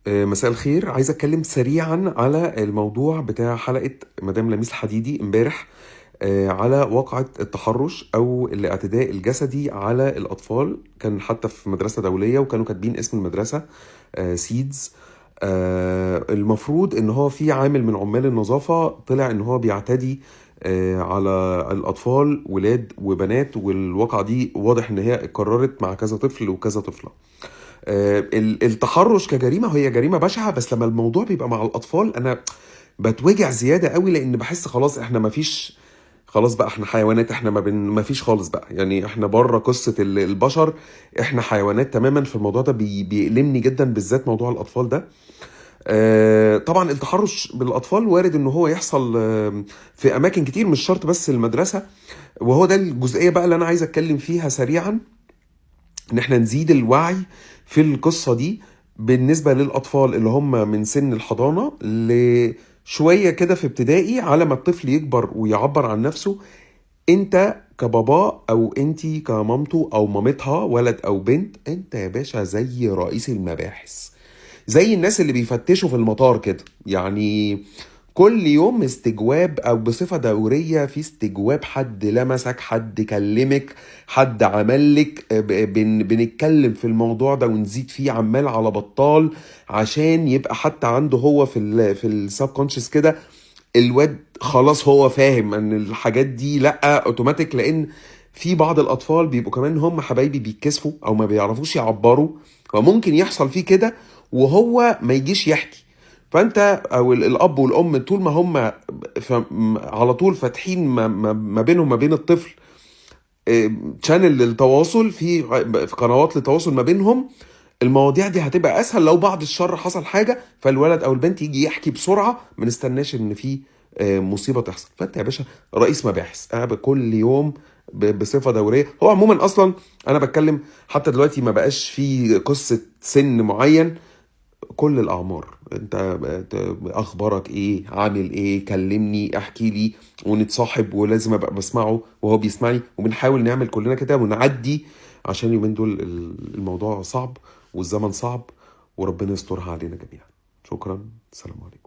مساء الخير. عايز اتكلم سريعا على الموضوع بتاع حلقة مدام لميس الحديدي امبارح، على واقعة التحرش او الاعتداء الجسدي على الاطفال. كان حتى في مدرسة دولية وكانوا كاتبين اسم المدرسة، سيدز. المفروض ان هو في عامل من عمال النظافة طلع ان هو بيعتدي على الاطفال، ولاد وبنات، والواقعة دي واضح ان هي اتكررت مع كذا طفل وكذا طفلة. التحرش كجريمة هي جريمة بشعة، بس لما الموضوع بيبقى مع الأطفال أنا بتوجع زيادة قوي، لأن بحس خلاص إحنا مفيش، خلاص بقى إحنا حيوانات، إحنا ما فيش خالص بقى، يعني إحنا بره قصة البشر، إحنا حيوانات تماما. في الموضوع ده بيألمني جدا، بالذات موضوع الأطفال ده. طبعا التحرش بالأطفال وارد إن هو يحصل في أماكن كتير، مش شرط بس المدرسة، وهو ده الجزئية بقى اللي أنا عايز أتكلم فيها سريعا، إن إحنا نزيد الوعي في القصة دي بالنسبة للأطفال اللي هم من سن الحضانة لشوية كده في ابتدائي، على ما الطفل يكبر ويعبر عن نفسه. انت كبابا او انتي كمامته او مامتها، ولد او بنت، انت يا باشا زي رئيس المباحث، زي الناس اللي بيفتشوا في المطار كده، يعني كل يوم استجواب او بصفة دورية في استجواب، حد لمسك، حد كلمك، حد عمل لك، بنتكلم في الموضوع ده ونزيد فيه عمال على بطال، عشان يبقى حتى عنده هو في ال subconscious كده، الواد خلاص هو فاهم ان الحاجات دي لا اوتوماتيك. لان في بعض الاطفال بيبقوا كمان هم حبايبي بيتكسفوا او ما بيعرفوش يعبروا، فممكن يحصل فيه كده وهو ما يجيش يحكي. فانت او الاب والام طول ما هم على طول فاتحين ما بينهم ما بين الطفل، channel للتواصل، في قنوات للتواصل ما بينهم، المواضيع دي هتبقى اسهل. لو بعد الشر حصل حاجه فالولد او البنت يجي يحكي بسرعه، ما نستناش ان في مصيبه تحصل. فانت يا باشا رئيس مباحث، انا كل يوم بصفه دوريه. هو عموما اصلا انا بتكلم حتى دلوقتي ما بقاش في قصه سن معين، كل الاعمار، انت اخبارك ايه، عامل ايه، كلمني، احكي لي، ونتصاحب، ولازم ابقى بسمعه وهو بيسمعني، وبنحاول نعمل كلنا كده ونعدي، عشان اليومين دول الموضوع صعب والزمن صعب، وربنا يسترها علينا جميعا. شكرا، السلام عليكم.